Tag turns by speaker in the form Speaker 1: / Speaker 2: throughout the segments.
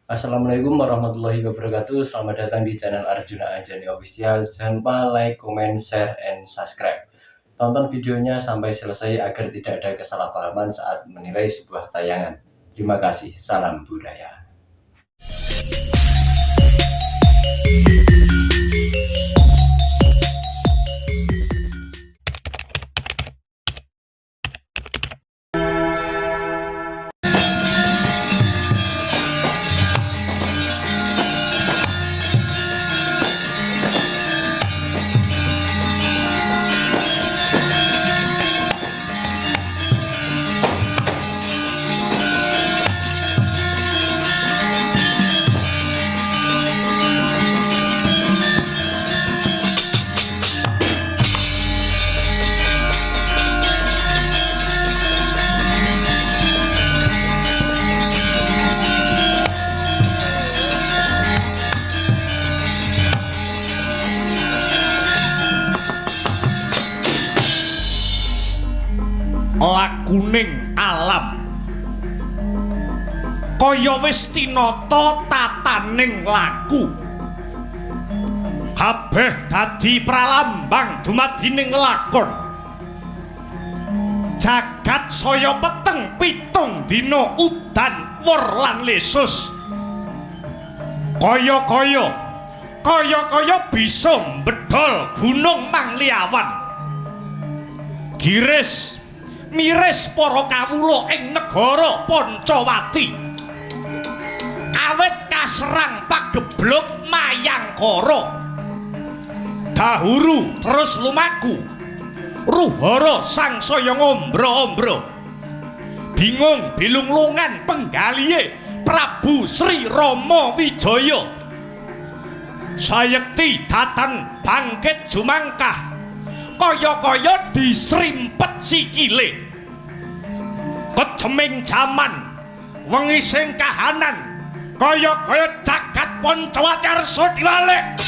Speaker 1: Assalamualaikum warahmatullahi wabarakatuh. Selamat datang di channel Arjuna Anjani Official. Jangan lupa like, comment, share, and subscribe. Tonton videonya sampai selesai agar tidak ada kesalahpahaman saat menilai sebuah tayangan. Terima kasih, salam budaya.
Speaker 2: Lakuning alam kaya wis tinata tataning laku, kabeh dadi pralambang dumadining lakon. Jagat saya peteng pitung dina udan wor lan lesus, kaya-kaya kaya-kaya bisa mbedol gunung Mangliawan. Giris miris para kawula ing negara Pancawati awit kaserang pagebluk Mayangkara. Dahuru terus lumaku, ruhara sangsaya ngombro-ombro, bingung bilunglungan penggalihe Prabu Sri Rama Wijaya. Sayekti datan bangkit jumangkah, kaya-kaya disrimpet sikile. Kejeming jaman wengi sing kahanan kaya-kaya jagat Pancawati arsa diwalik.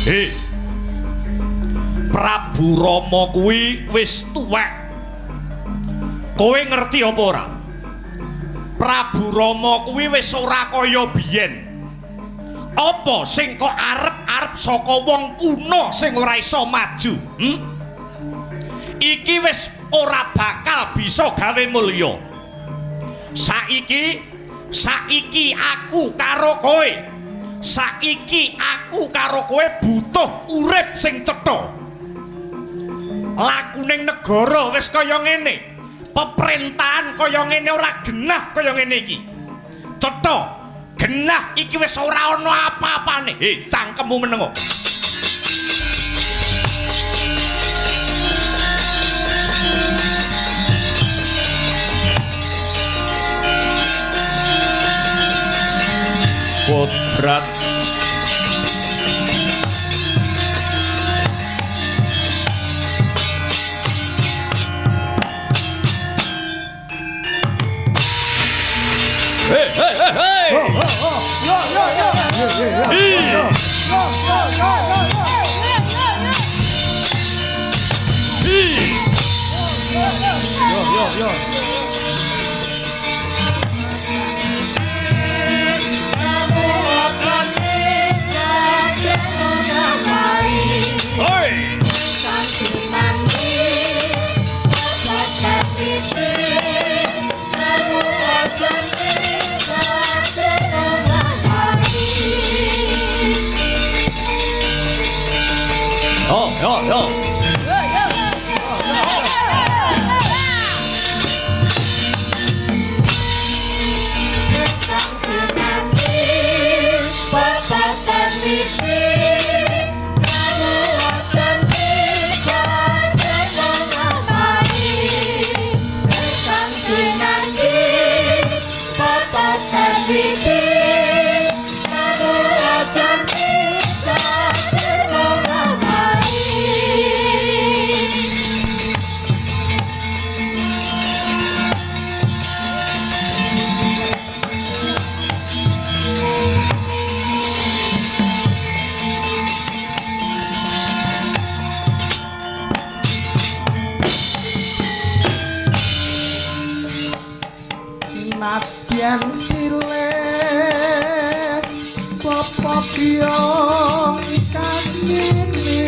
Speaker 2: Hei, Prabu Rama kuwi wis tuwek. Kowe ngerti apa ora? Prabu Rama kuwi wis ora kaya biyen. Apa sing kok arep-arep saka wong kuno sing ora iso maju? Iki wis ora bakal bisa gawe mulya. Saiki aku karo kowe. Saiki aku karo kowe butuh urip sing cetha. Lakuning negara wis kaya ngene, peperintahan kaya ngene, ora genah kaya ngene iki. Cetha, genah iki wis ora ana apa-apane. Hei, cangkemmu menengo. Kodrat hey, hey, hey, hey. Oh, oh, oh. Yo, yo, yo. Yo, yo, yo, yo. Yo, yo, yo. Oi! Yo, yo, yo.
Speaker 3: Papa, Mokyong ikan ini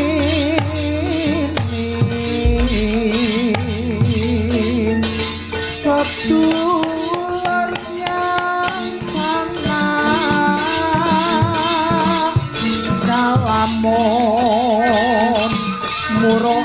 Speaker 3: sedulur yang sana kalamun muruh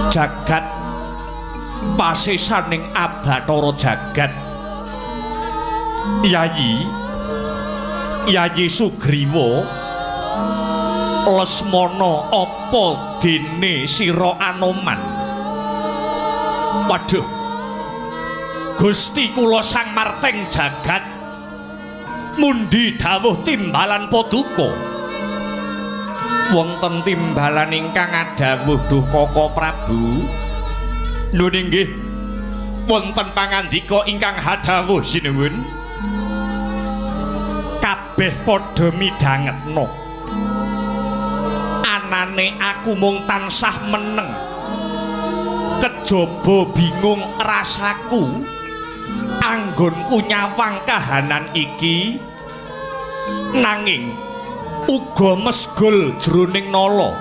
Speaker 2: Jagat pasesaning Abatara jagat. Yayi Yayi Sugriwa Lesmana apa dene sira Anoman? Waduh, Gusti kula Sang Marteng jagat mundi dawuh timbalan paduka. Wonten timbalan ingkang adhawuh duh Kaka Prabu. Nun inggih, wonten pangandika ingkang hadhawuh sinuwun. Kabeh padha midhangetna. Anane aku mung tansah meneng. Kejaba bingung rasaku anggonku nyawang kahanan iki, nanging uga mesgul jroning nala.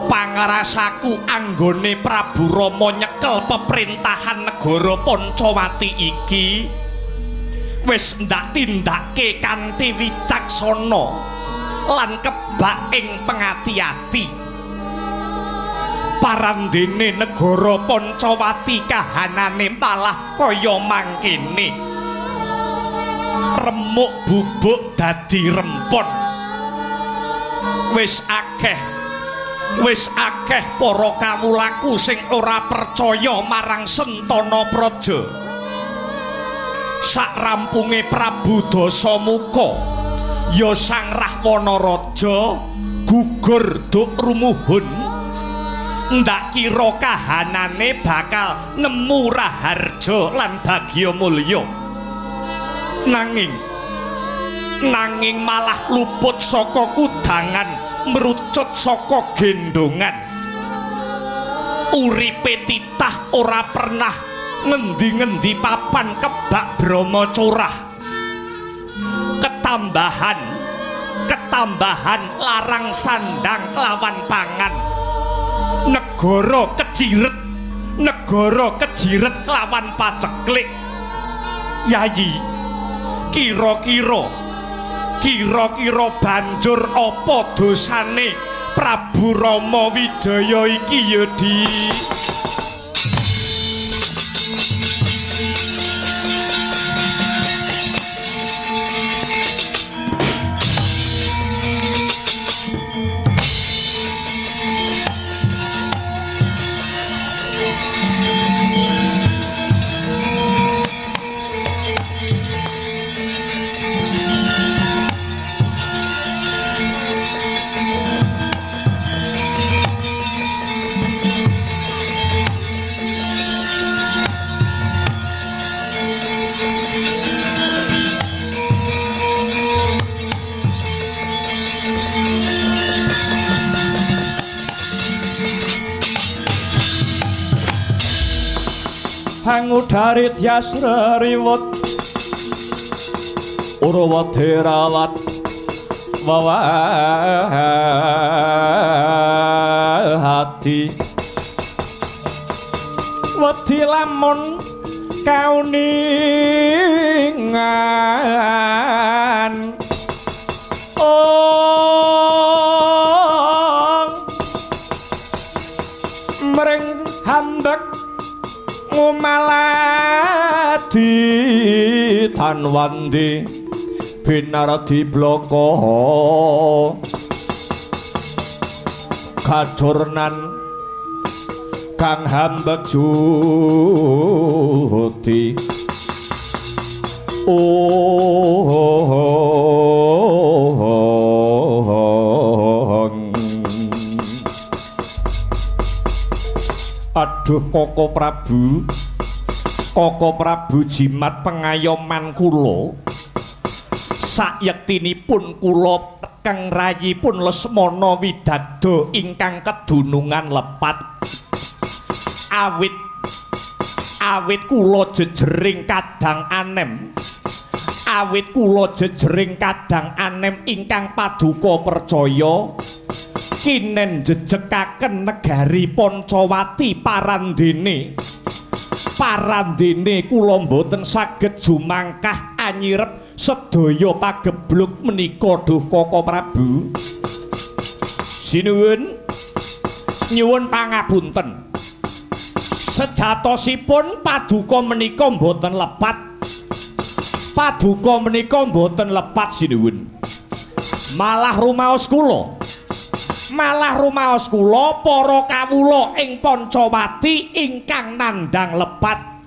Speaker 2: Pangrasaku anggone Prabu Rama nyekel peperintahan negara Pancawati iki wis ndak tindake kanthi wicaksana lan kebak ing pengati-ati. Parandene negara Pancawati kahanane malah kaya mangkene, remuk bubuk dadi rempon. Wis akeh para kawulaku sing ora percaya marang Sentana Praja. Sakrampunge Prabu Dasamuka ya Sang Rahwana Raja gugur duk rumuhun, ndak kira kahanane bakal nemu raharja lan bagya mulya. Nanging malah luput saka kudangan, merucut saka gendongan. Uripe titah ora pernah ngendi-ngendi papan kebak brama curah. Ketambahan larang sandang kelawan pangan. Negara keciret Negara kejiret kelawan paceklik. Yayi, kira-kira banjur apa dosane Prabu Rama Wijaya iki ya, Dik?
Speaker 4: Hangudari tias reriwut urwati rawat wawahati wedi lamun kauningan ong mring hambek ngumaladi tanwandi binardi bloko kacurnan kang hambek juti oh. Aduh Koko Prabu, Koko Prabu jimat pengayoman kula. Sayektinipun kula kang rayipun Lesmana Widagda ingkang kedunungan lepat. Awit kula jejering kadang anem. Awit kula jejering kadang anem ingkang paduka percaya. Kinen jejekaken negari Pancawati parandene. Parandene kula mboten saged jumangkah anyirep sedaya pagebluk menika duh Koko Prabu. Sinuwun, nyuwun pangapunten. Sejatosipun paduka menika mboten lepat. Paduka menika mboten lepat sinuwun. Malah rumaos kula. Malah rumaos kula para kawula ing Pancawati ingkang nandhang lepat.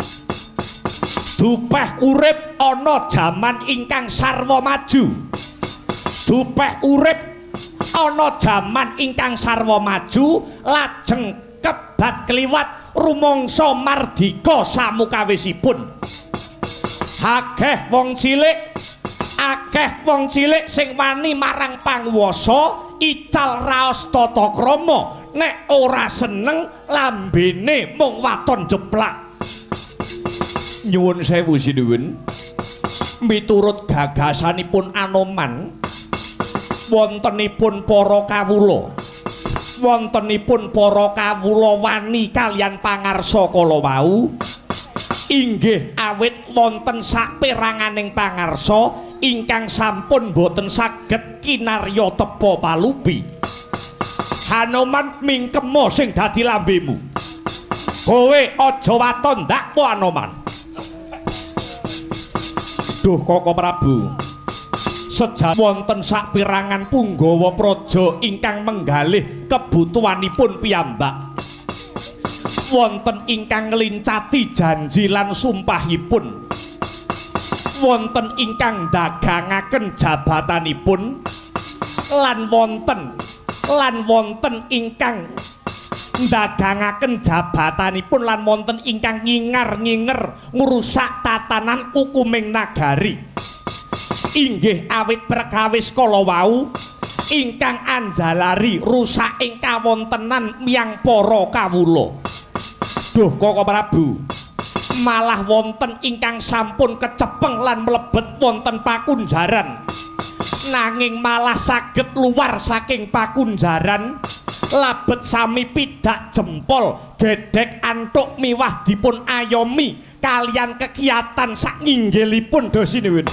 Speaker 4: Dupeh urip ana jaman ingkang sarwa maju. Dupeh urip ana jaman ingkang sarwa maju lajeng kebat kliwat rumangsa mardika samukawisipun. Akeh wong cilik, akeh wong cilik sing wani marang panguwasa ical raos tata krama nek ora seneng lambene mung waton jeplak. Nyuwun sewu sinuwun, miturut gagasanipun Anoman wontenipun para kawula, wontenipun para kawula wani kaliyan pangarsa kala wau inggih awit wonten saperanganing pangarsa ingkang sampun boten saged kinarya tepa palupi. Hanoman mingkema sing dadi lambemu. Kowe aja waton ndakwa Anoman. Duh Koko Prabu, sejak wonten saperangan punggawa praja ingkang menggalih kebutuhanipun piyambak, wonten ingkang nglincati janji lan sumpahipun, wonten ingkang dagangaken jabatanipun, lan wonten ingkang ndagangaken jabatanipun lan wonten ingkang ngingar-nginger ngrusak tatanan hukuming nagari. Inggih awit perkawis kala wau ingkang anjalari rusak ing kawontenan miyang para kawula. Duh Koko Prabu, malah wonten ingkang sampun kecepeng lan mlebet wonten pakunjaran, nanging malah saged luar saking pakunjaran Labet sami pidak jempol gedhek antuk miwah dipun ayomi kalian kegiatan sak nginggilipun dosinuwun.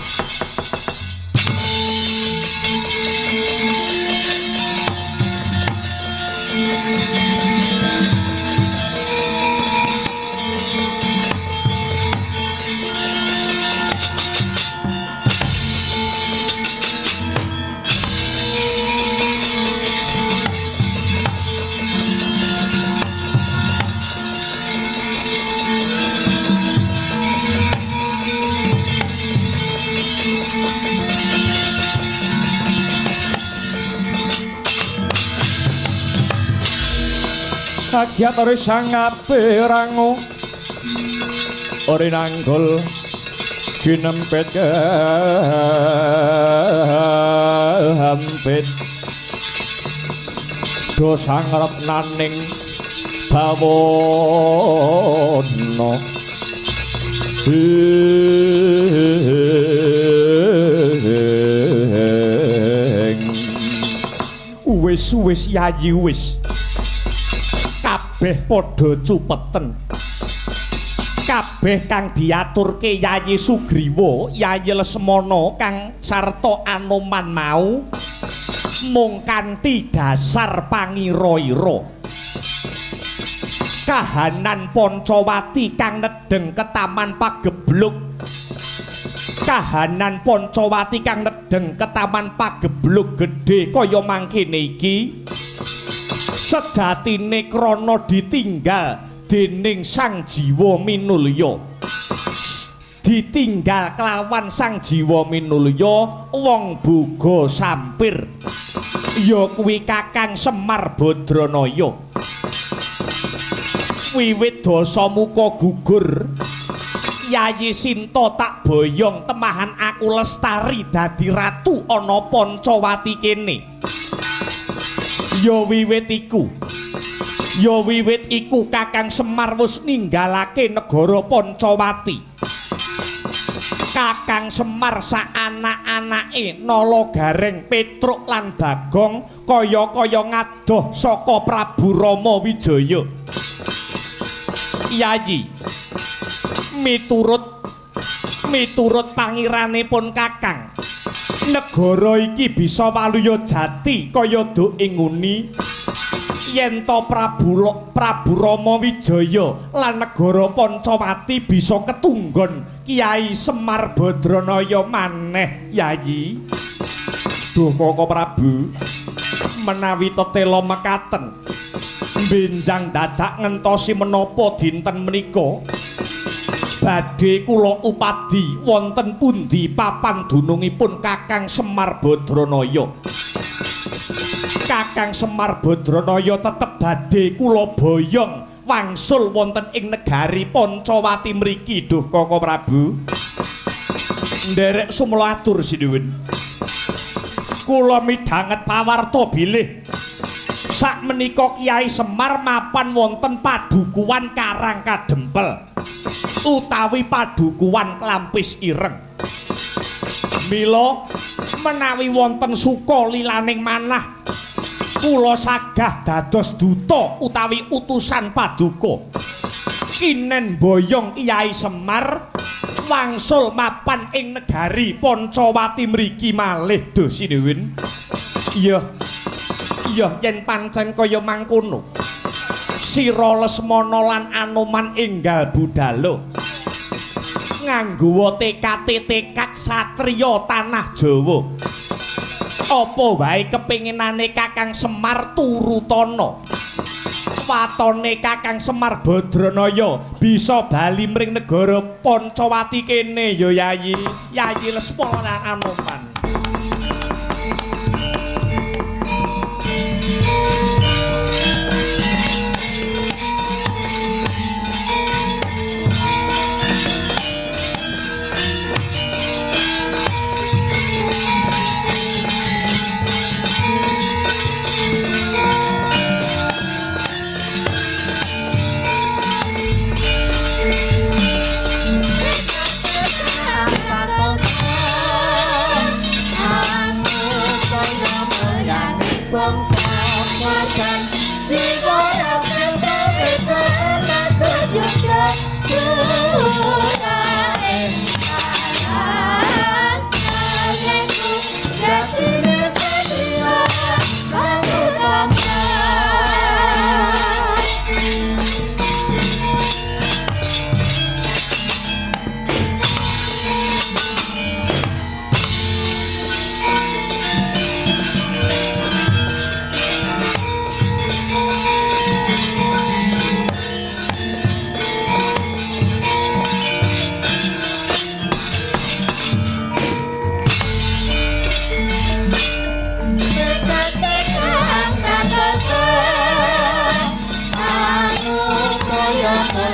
Speaker 2: Kagiat ora sangape rangu ora nanggul kinempet hampit do sangrep naning bawana
Speaker 4: wis wis yayi wis kabeh padha cupeten. Kabeh kang diaturke Yayi Sugriwa, Yayi Lesmana kang sarta Anoman mau mung kanthi dasar pangira-ira. Kahanan Pancawati kang nedheng ketaman pageblug. Kahanan Pancawati kang nedheng ketaman pageblug gedhe kaya mangkene iki sejatine krana ditinggal dening Sang Jiwa Minulya. Ditinggal kelawan Sang Jiwa Minulya wong boga sampir ya kuwi Kakang Semar Badranaya. Wiwit Dasamuka gugur, Yayi Sinta tak boyong temahan aku lestari dadi ratu ana Pancawati kene. Ya wiwit iku, ya wiwit iku Kakang Semar wis ninggalake negara Pancawati. Kakang Semar sak anak-anake Nala Gareng, Petruk lan Bagong kaya-kaya ngadoh saka Prabu Rama Wijaya. Yayi, miturut pangiranipun Kakang, negara iki bisa waluya jati kaya duk ing nguni yen to Prabu Rama Wijaya lan negara Pancawati bisa ketunggon Kyai Semar Badranaya maneh. Yayi, duh Koko Prabu, menawi tetela mekaten benjang dadak ngentosi menapa dinten menika badhe kula upadi wonten pundi papan dunungipun Kakang Semar Badranaya. Kakang Semar Badranaya tetep badhe kula boyong wangsul wonten ing negari Pancawati mriki. Duh Koko Prabu, nderek sumela atur sinuwun. Kula midhanget pawarta bilih sakmenika Kyai Semar mapan wonten padukuhan Karang Kadempel utawi padukuhan Klampis Ireng. Mila menawi wonten suka lilaning manah kula sagah dados duta utawi utusan paduka kinen boyong Kyai Semar wangsul mapan ing negari Pancawati mriki malih. Duh sinuwun. Iya, iya yen pancen kaya mangkono sira Lesmana lan Anoman enggal budala nganggo tekad satriya tanah Jawa. Apa wae kepinginane Kakang Semar turutana. Watone Kakang Semar Badranaya bisa bali mring negara Pancawati kene ya Yayi, Yayi Lesmana lan Anoman.
Speaker 5: Santosa.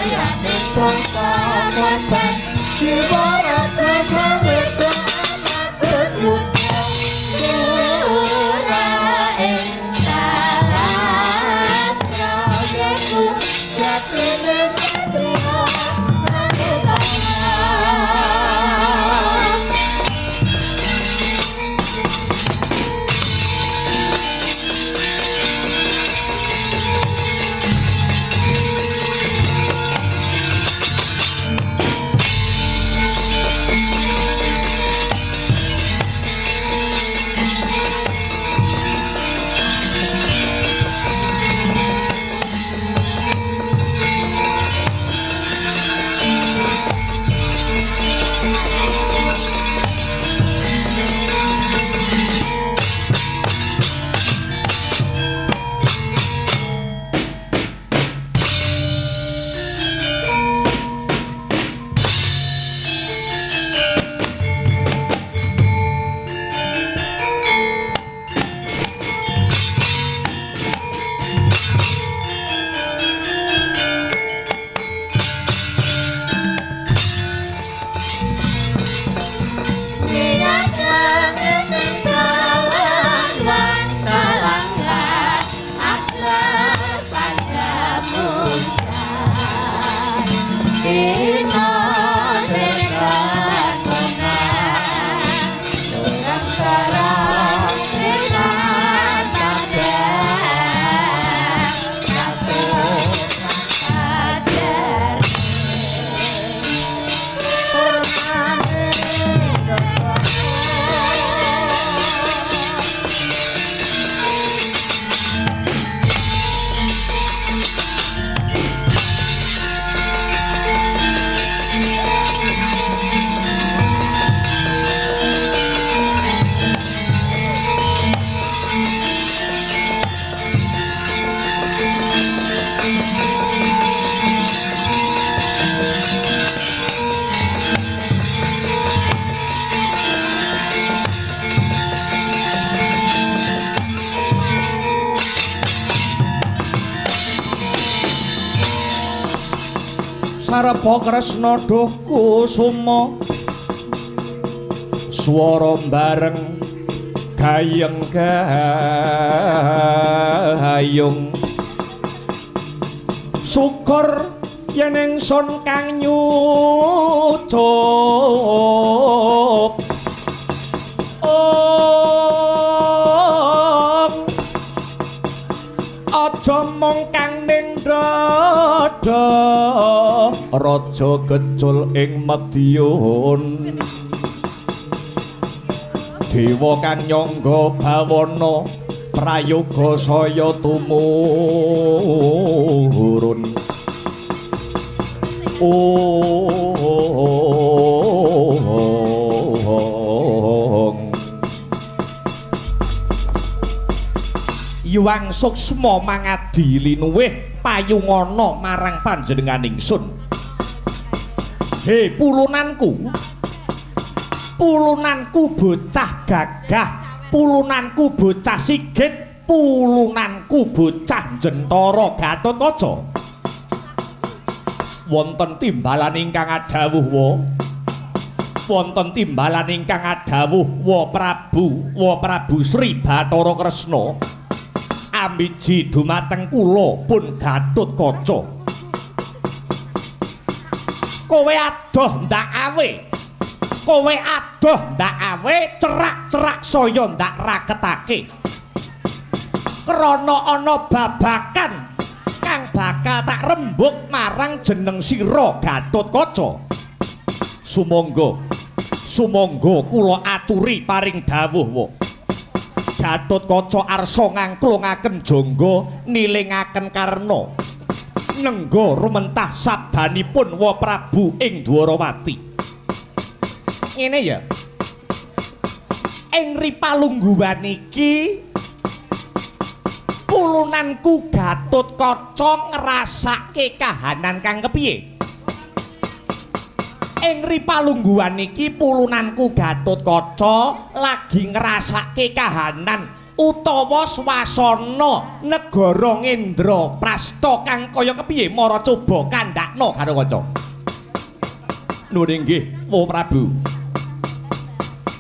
Speaker 5: Mulyaning bangsa korban jiwa raga sawetara amatut yuda ora ing kalastra yeku jatine satriya pranutama.
Speaker 4: Sarpa Kresna duh kusuma swara bareng gayeng gayung syukur yen ingsun kang nyucup om aja mung kang ning dada raja kecul ing Madiun dewa kang nyangga bawana prayoga saya tumurun. Ong Yuwang suksma mangadi linuwih payungana marang panjenengan ingsun. He pulunanku, pulunanku bocah gagah, pulunanku bocah sigit, pulunanku bocah jentara Gatotkaca. Wonten timbalan ingkang adhawuh wa, wonten timbalan ingkang adhawuh wa Prabu, wa Prabu Sri Bathara Kresna. Amiji dumateng kula pun Gatotkaca. Kowe adoh ndak awe, kowe adoh ndak awe, cerak-cerak saya ndak raketake. Krana ana babakan kang bakal tak rembug marang jeneng sira Gatotkaca. Sumangga, sumangga kula aturi paring dawuh wa. Gatotkaca arsa ngangklungaken jangga nilingaken karna. Nengga rumentah sabdanipun wa Prabu ing Dwarawati. Ngene ya. Ing ripalungguhan iki pulunanku Gatotkaca ngrasake kahanan kang kepiye? Ing ripalungguhan iki pulunanku Gatotkaca lagi ngrasake kahanan Utawa swasana negara Ngendraprasta kang kaya kepiye mara coba kandhakna Gathotkaca. Nuwun inggih, Wa Prabu.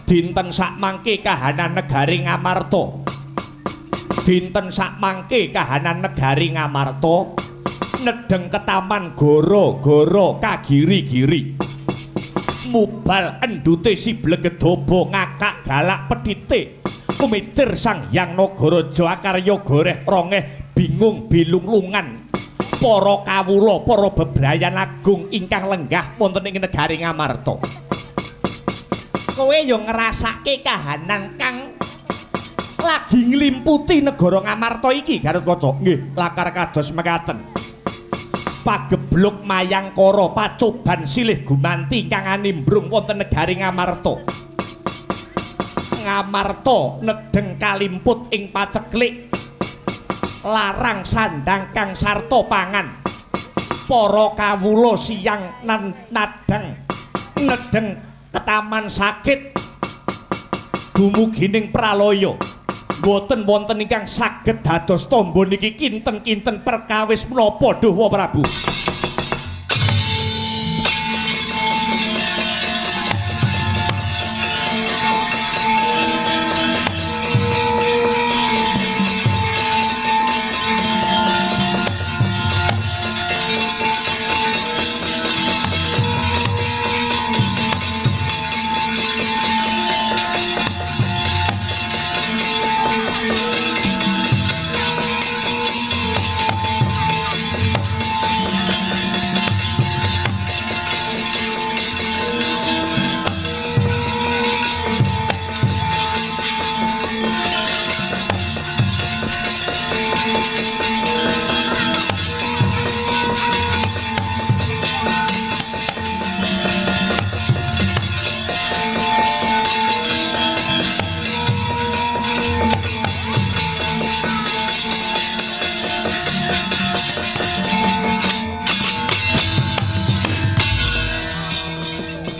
Speaker 4: Dinten sakmangke kahanan negari Ngamarta. Dinten sakmangke kahanan negari Ngamarta nedheng ketaman goro-goro kagiri-giri. Mubal endute si blegedaba ngakak galak pedhite. Kumitir Sang Hyang Nagaraja akarya goreh rongeh bingung bilunglungan. Para kawula, para bebrayan agung ingkang lenggah wonten ing negari Ngamarta. Kowe yo ngrasake kahanan kang lagi nglimputi negara Ngamarta iki, Gathotkaca. Nggih, lakar kados mekaten. Pagebluk mayangkara pacoban silih gumanti kang animbrung wonten negari Ngamarta. Ngamarta nedheng kalimput ing paceklik, larang sandang kang sarta pangan. Para kawula siyang nadheng nedheng ketaman sakit dumugining pralaya. Mboten wonten ingkang saged dados tamba niki kinten-kinten perkawis menapa duh Wa Prabu.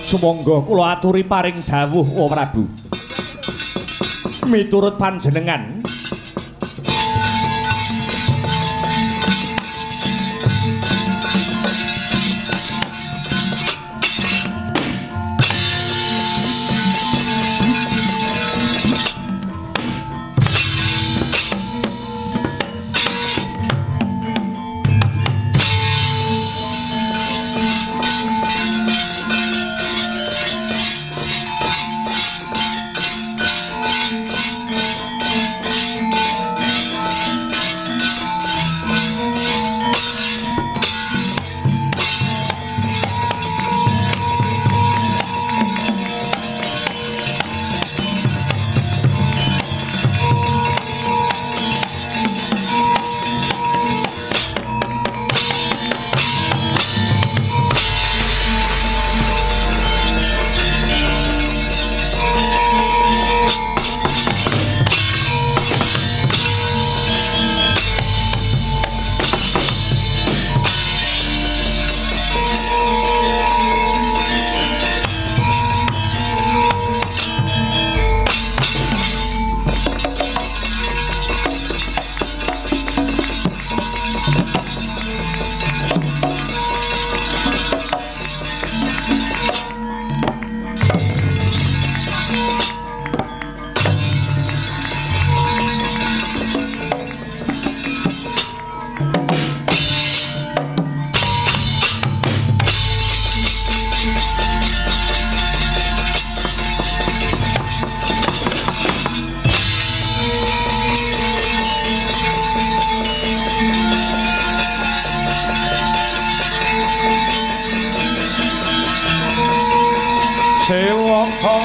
Speaker 4: Sumangga kula aturi paring dawuh Wa Prabu. Miturut panjenengan
Speaker 2: Sewaka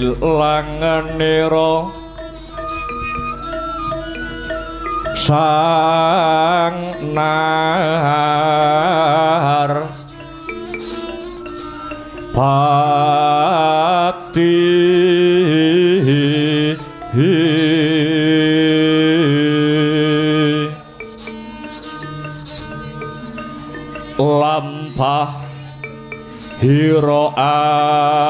Speaker 2: Mijil langenira sang nar pati lampah hira alon.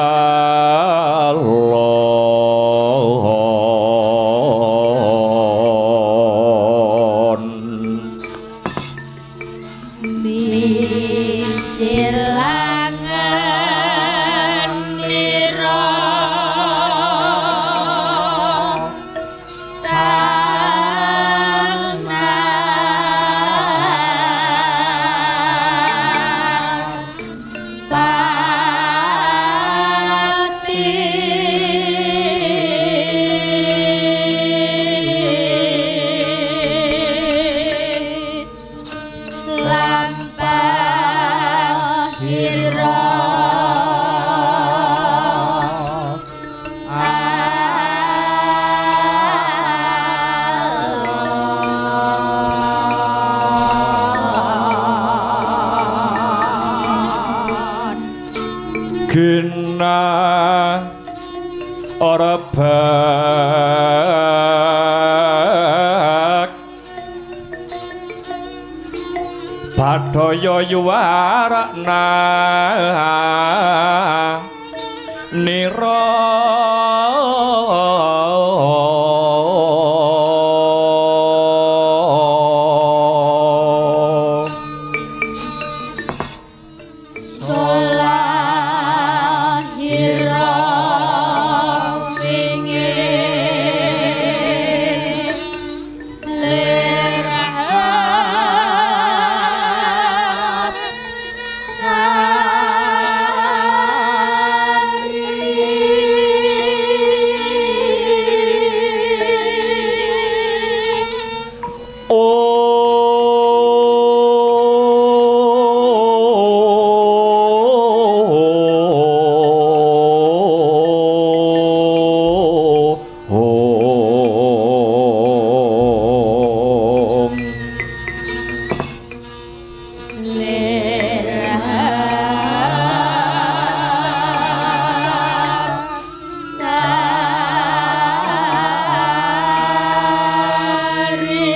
Speaker 5: Mijil langenira sang nar pati lampah hira alon.
Speaker 2: Gina ora bak Bathaya yuwarana nira
Speaker 5: Solahira wingi lerahap sari.
Speaker 2: Om.
Speaker 5: Lerahap sari.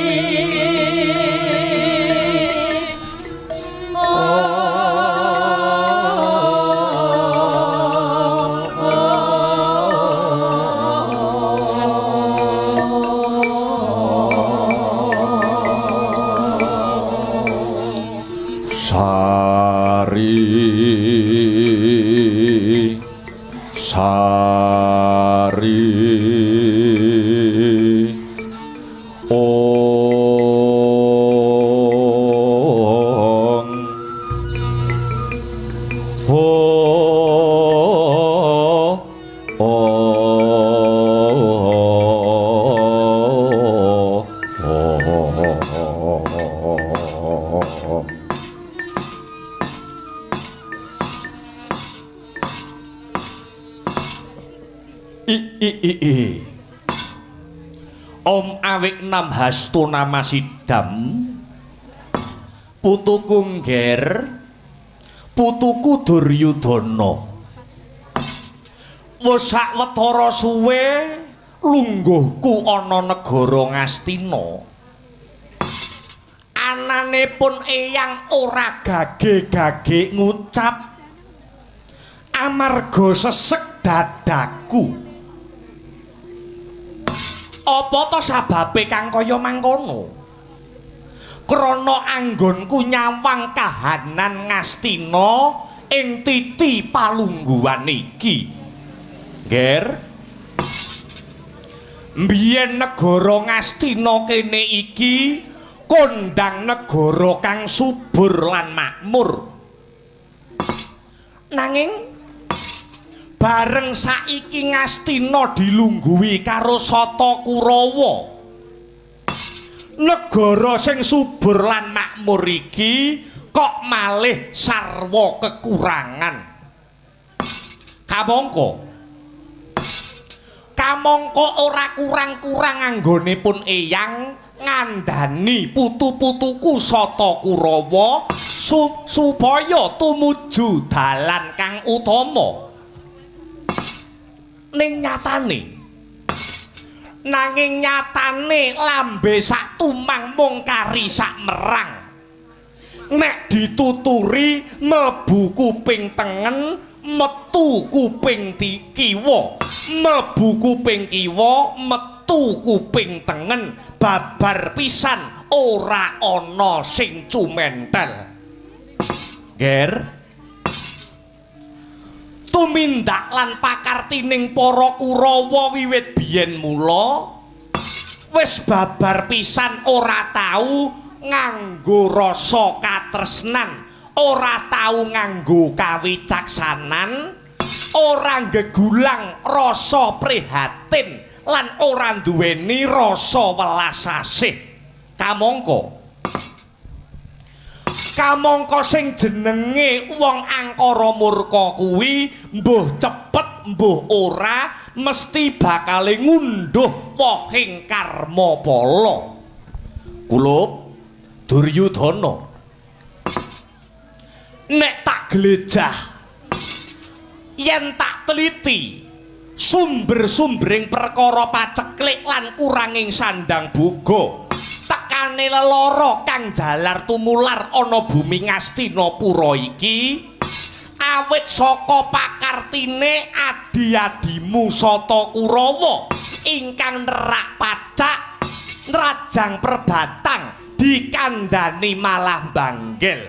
Speaker 2: Sari sari ong ho o. I i i i. Om awik nam hasto nama sidam. Putuku ngger, putuku Duryudana. Wis sawetara suwe lungguhku ana negara Ngastina. Anane pun eyang ora gage-gage ngucap amarga sesek dadaku. Apa to sababe kang kaya mangkono? Krana anggonku nyawang kahanan Ngastina ing titi palungguhan iki. Ngger. Mbiyen negara Ngastina kene iki kondang negara kang subur lan makmur. Nanging bareng saiki Ngastina dilungguhi karo Sata Kurawa. Negara sing subur lan makmur iki kok malih sarwa kekurangan. Kamangka
Speaker 4: Kamangka ora kurang-kurang anggonipun eyang ngandhani putu-putuku Sata Kurawa supaya tumuju dalan kang utama. Ning nyatane, nanging nyatane lambe sak tumang mung kari sak merang. Nek dituturi mlebu kuping tengen, metu kuping kiwa, mlebu kuping kiwa, metu kuping tengen, babar pisan ora ana sing cumentel. Ger, tumindak lan pakartining para Kurawa wiwit biyen mula wis babar pisan ora tau nganggo rasa katresnan, ora tau nganggo kawicaksanan, ora nggegulang rasa prihatin lan ora nduweni rasa welas asih. Kamangka kamangka sing jenenge wong angkara murka kuwi mbuh cepet mbuh ora mesti bakale ngunduh wohing karma pala. Kulup Duryudana, nek tak glejah yen tak teliti sumber-sumbering perkara paceklik lan kuranging sandang boga tekane lelara kang jalar tumular ana bumi Ngastinapura iki awit saka pakartine adi-adimu Sata Kurawa ingkang nerak pacak nrajang perbatang dikandani malah banggel.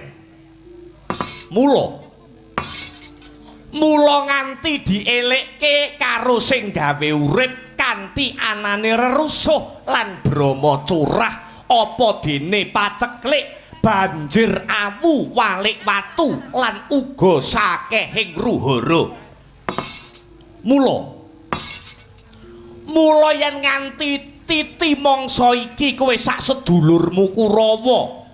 Speaker 4: Mula nganti dielekke karo sing gawe urip kanthi anane rerusuh lan brama curah apa dene paceklik banjir awu walik watu lan uga sakehing ruhara. Mula yen nganti titi mangsa iki kowe sak sedulurmu Kurawa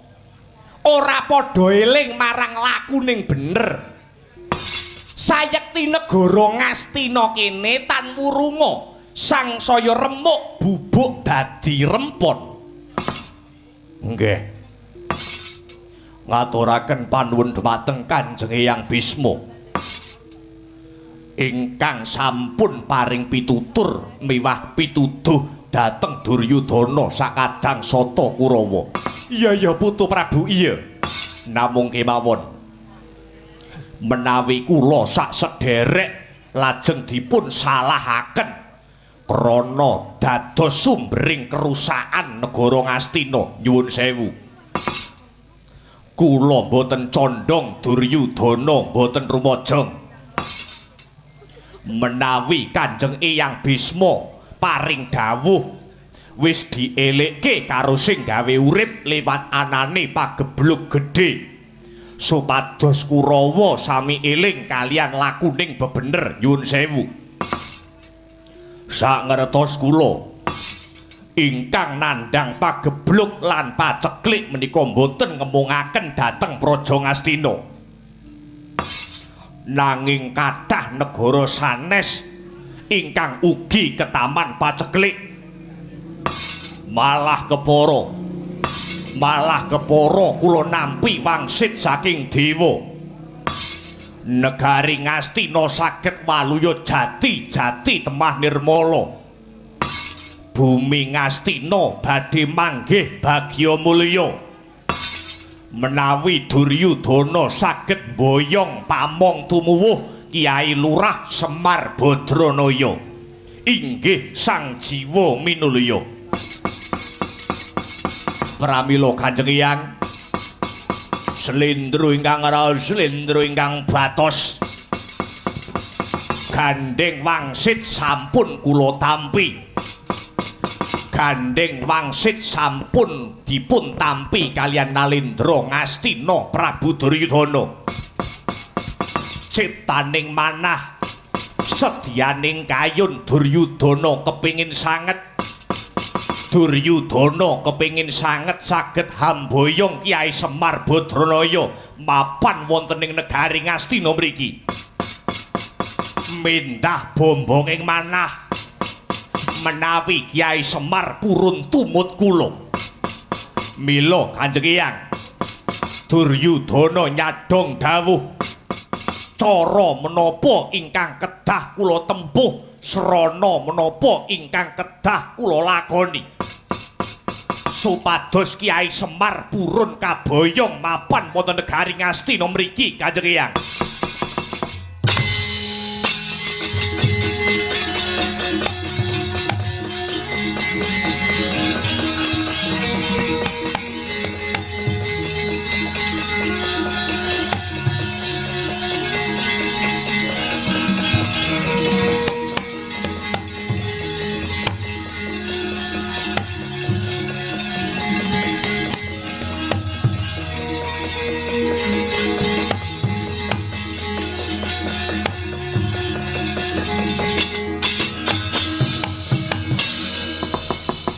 Speaker 4: ora padha eling marang lakuning bener, sayekti negara Ngastina kene tan wurunga sangsaya remuk bubuk dadi rempon. Nggih, ngaturaken panuwun dhumateng Kanjeng Eyang Bisma ingkang sampun paring pitutur miwah pituduh dhateng Duryudana sakadang Sata Kurawa. Iya ya putu Prabu, iya. Namung kemawon menawi kula sak sederek lajeng dipun salahaken krana dados sumbering kerusakan negara Ngastina. Nyuwun sewu, kula mboten condong Duryudana mboten rumajang. Menawi Kanjeng Eyang Bisma paring dawuh wis dielekke karo sing gawe urip liwat anane pageblug gedhe supados Kurawa sami eling kalian lakuning bebener. Nyuwun sewu, sangertos kula ingkang nandhang pageblug lan paceklik menika mboten ngemungaken dhateng Praja Ngastina, nanging kathah negara sanes ingkang ugi ketaman paceklik. Malah kepara kula nampi wangsit saking dewa negari Ngastina saged waluya jati-jati temah nirmala. Bumi Ngastina badhe manggih bagya mulya menawi Duryudana saged mboyong pamong tumuwuh Kiai Lurah Semar Badranaya inggih sang jiwa minulya. Pramila Kanjeng Eyang, slendro ingkang raos, slendro ingkang batos, gandheng wangsit sampun kula tampi. Gandheng wangsit sampun dipun tampi kalian Nalendra Ngastina Prabu Duryudana. Ciptaning manah sedyaning kayun Duryudana kepingin sanget, Duryudana kepingin sanget saged hamboyong Kyai Semar Badranaya mapan wonten ing negari Ngastina mriki. Mindah bombonging manah
Speaker 2: Menawi Kyai Semar purun tumut kula. Mila Kanjeng Eyang Duryudana nyadhong dawuh cara menapa ingkang kedah kula tempuh, srana menapa ingkang kedah kula lakoni supados Kyai Semar purun kaboyong mapan wonten negari Ngastina mriki Kanjeng Eyang.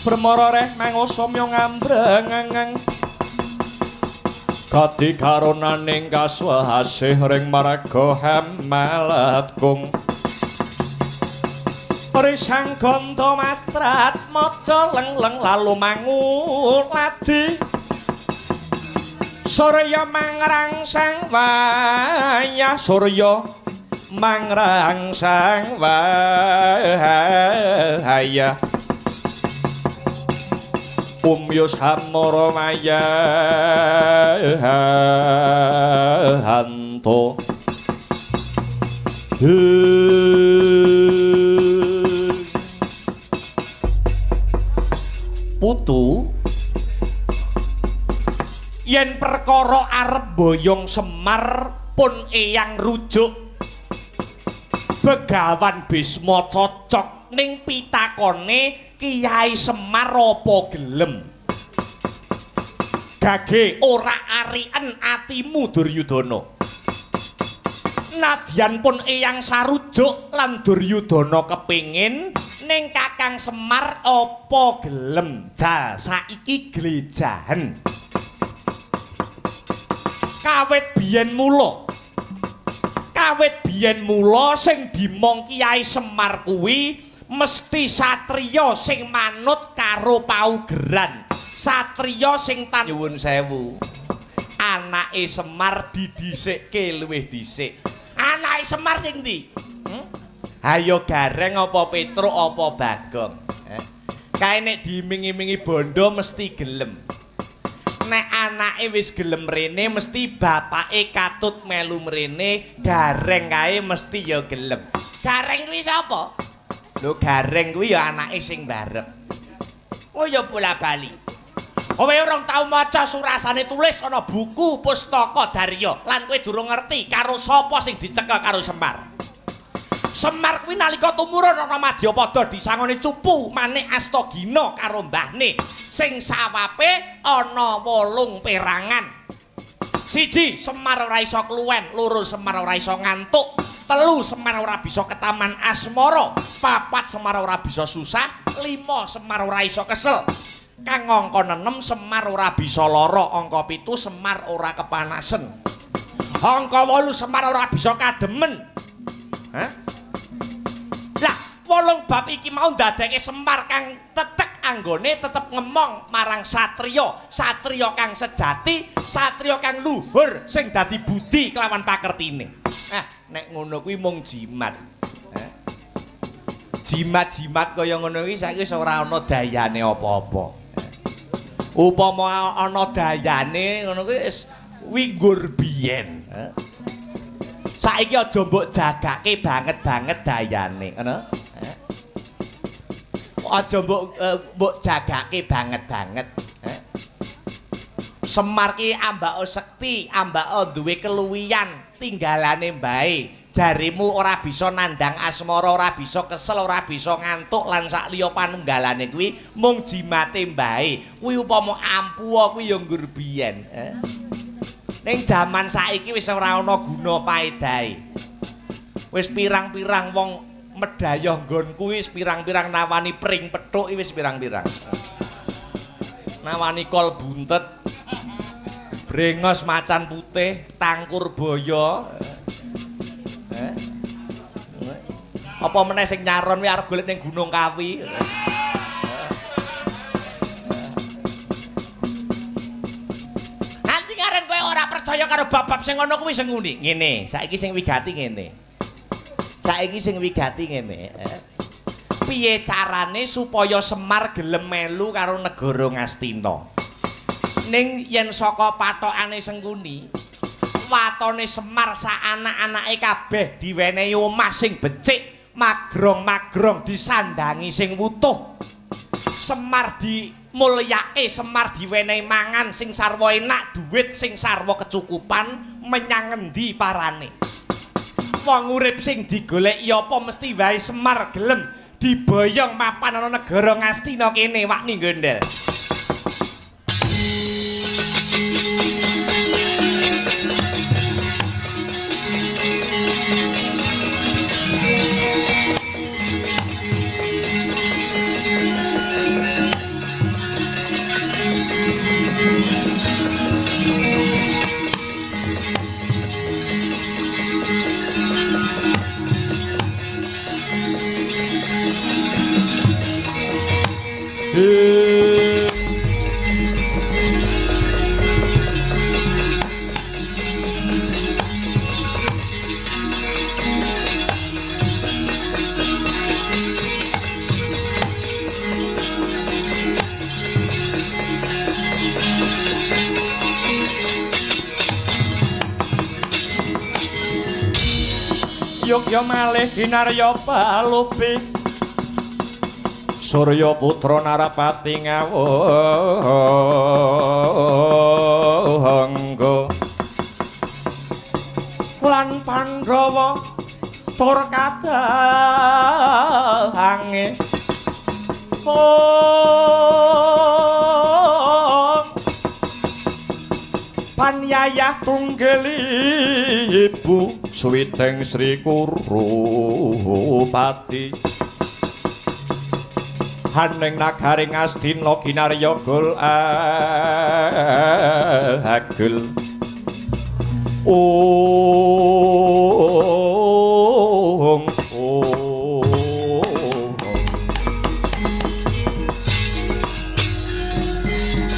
Speaker 4: Permara reh mangosomyo ngambreng kadi karunaning kaswasih ring marga hamalat kung risang ganda mastrat maca leng-leng lalu manguladi surya mangrangsang wayah surya mangrangsang wayah umyus hamara mayahanto.
Speaker 2: Putu, yen perkara arep boyong Semar pun eyang rujuk Begawan Bisma cocok ning pitakone Kyai Semar apa gelem. Gage ora ariken atimu Duryudana. Nadyan pun eyang sarujuk lan Duryudana kepingin ning Kakang Semar apa gelem. Jal saiki glejahen. Kawit biyen mula. Kawit biyen mula sing dimong Kyai Semar kuwi mesti satriya sing manut karo paugeran, satriya sing tan nyuwun sewu. Anake Semar didhisikke luwih dhisik. Anake Semar sing ndi? Hayo Gareng apa Petruk apa Bagong? Kae nek diiming-imingi bondo mesti gelem. Nek anake wis gelem rene mesti bapake katut melu mrene, Gareng kae mesti ya gelem. Gareng kuwi sapa? Lho Gareng kuwi ya anake sing barep. Oh ya bola-bali. Kowe ora tau maca surasane tulis ana buku pustaka Darya lan kowe durung ngerti karo sapa sing dicekel karo Semar. Semar kuwi nalika tumurun ana Madyapada disangoni cupu manik Astagina karo mbahne sing sawape ana 8 perangan. 1 Semar ora iso kluwen, 2 Semar ora iso ngantuk, 3 Semar ora bisa ketaman asmara, 4 Semar ora bisa susah, 5 Semar ora iso kesel, kang angka 6 Semar ora bisa lara, angka 7 Semar ora kepanasen, angka 8 Semar ora bisa kademen. Hah? Lah, 8 bab iki mau ndadekke Semar kang tetek anggone tetep ngemong marang satriya, satriya kang sejati, satriya kang luhur sing dadi budi kelawan pakertine. Ah, nek ngono kuwi mung jimat. Jimat-jimat kaya ngono kuwi saiki wis ora ana dayane apa-apa. Upama ana dayane ngono kuwi wis winggur biyen. Saiki aja mbok jagake banget-banget dayane, ngono. Aja mbok jagake banget-banget. Semar ki ambako sekti, ambako duwe keluwihan, tinggalane mbae. Jarimu ora bisa nandang asmara, ora bisa kesel, ora bisa ngantuk lan sak liya panunggalane kuwi mung jimate mbae. Kuwi upama ampuh kuwi ya nggur biyen. Ning jaman saiki wis ora ana guna paedahe. Wis pirang-pirang wong medayoh nggonku wis pirang-pirang nawani pring pethuk wis pirang-pirang. Nawani kol buntet, brengos macan putih, tangkur boyo.
Speaker 4: Apa meneh sing nyaron kuwi arep golek ning Gunung Kawi. Anti karen kowe ora percaya karo bab-bab sing ngono kuwi sing nguni. Ngene, saiki sing wigati ngene. Saiki sing wigati ngene. Piye carane supaya Semar gelem melu karo negara Ngastina? Ning yen saka pathokane Sengkuni, watone Semar sak anak-anake kabeh diwenehi omah sing becik, magrong-magrong disandangi sing wutuh. Semar dimulyake, Semar diwenehi mangan sing sarwa enak, duit sing sarwa kecukupan, menyang ngendi parane. Wong urip sing digoleki apa mesti wae Semar gelem diboyong mapan ana negara Ngastina kene wakni gondel.
Speaker 2: Yogya malih kinarya palupi Surya putra Narapati ngawangga lan Pandhawa tur kadahange Panyayah tunggel ibu Switing Sri Kurupati Haning nagari Ngastina kinarya gul agul ong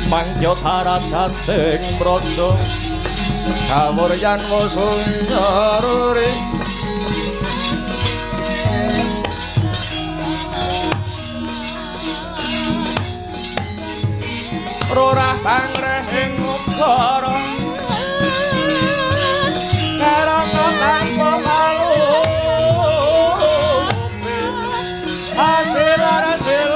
Speaker 2: mangkya tarajating praja kawuryan wasunyaruri rorah pangrehing ukara karanga tanpa palupi hasil hasil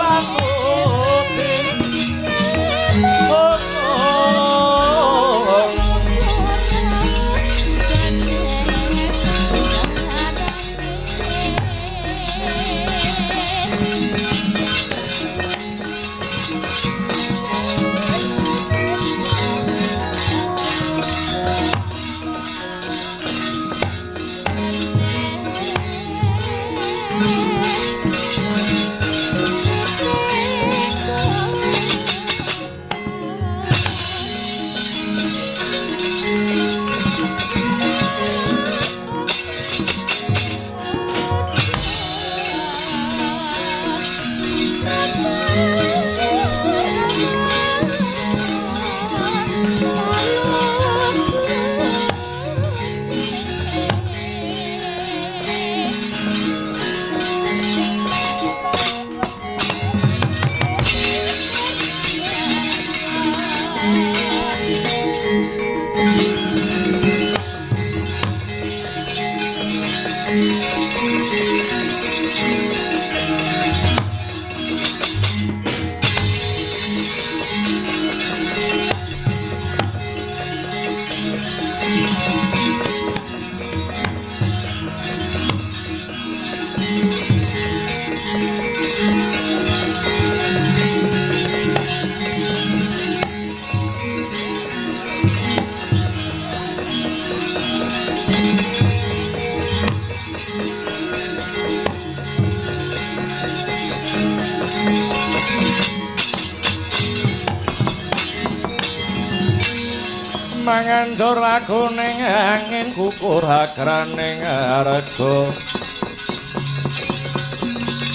Speaker 2: Manganjur lakuning angin kukur agraning arga.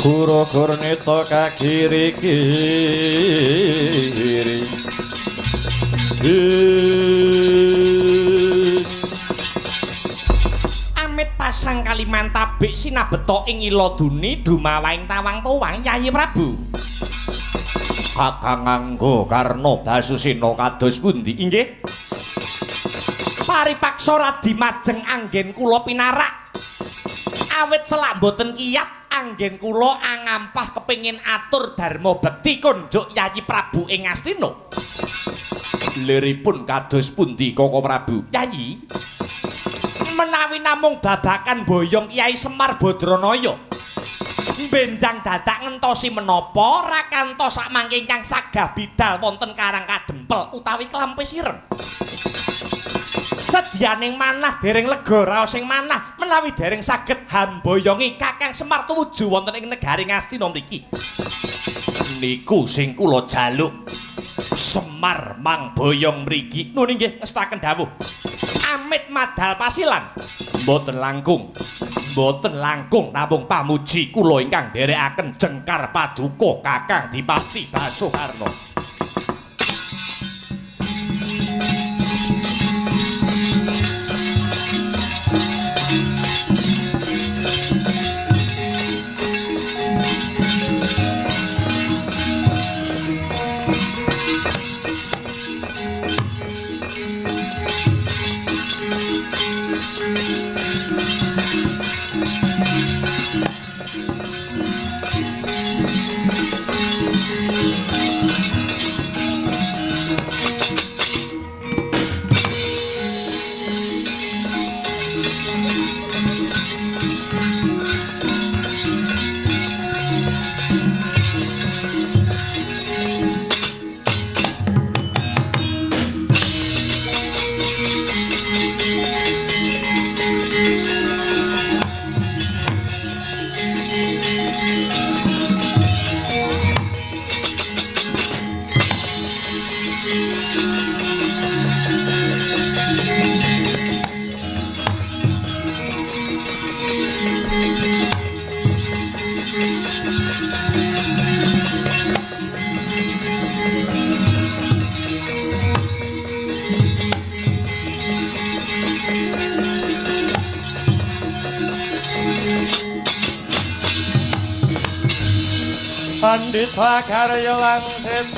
Speaker 4: Guru Gurnita kagiri-kiri.
Speaker 2: Amit pasang Kalimantabik sinabeta ing Iladuni dumawaing tawang-towang Yayi Prabu.
Speaker 4: Kakang Angga Karna Basusena kados pundi?
Speaker 2: Inggih. Paripaksa radi majeng anggen kula pinarak. Awit selak mboten kiyat anggen kula angampah kepengin atur dharma bekti konjuk Yayi Prabu ing Astina.
Speaker 4: Liripun kados pundi Koko Prabu?
Speaker 2: Yayi, menawi namung babakan boyong Kyai Semar Badranaya benjang dadak ngentosi menapa rakantos sakmangke ingkang sagah bidal wonten Karang Kadempel utawi Klampis Ireng. Sedyaning manah dereng lega raosing manah menawi dereng saged hamboyongi Kakang Semar tumuju wonten ing negari Ngastina mriki.
Speaker 4: Niku sing kula jaluk. Semar mangboyong mriki.
Speaker 2: Nun inggih ngestaken dawuh. Amit madal pasilan.
Speaker 4: Mboten langkung. Mboten langkung namung pamuji kula ingkang nderekaken jengkar paduka Kakang Dipati Basukarna.
Speaker 6: Pandita karya langsit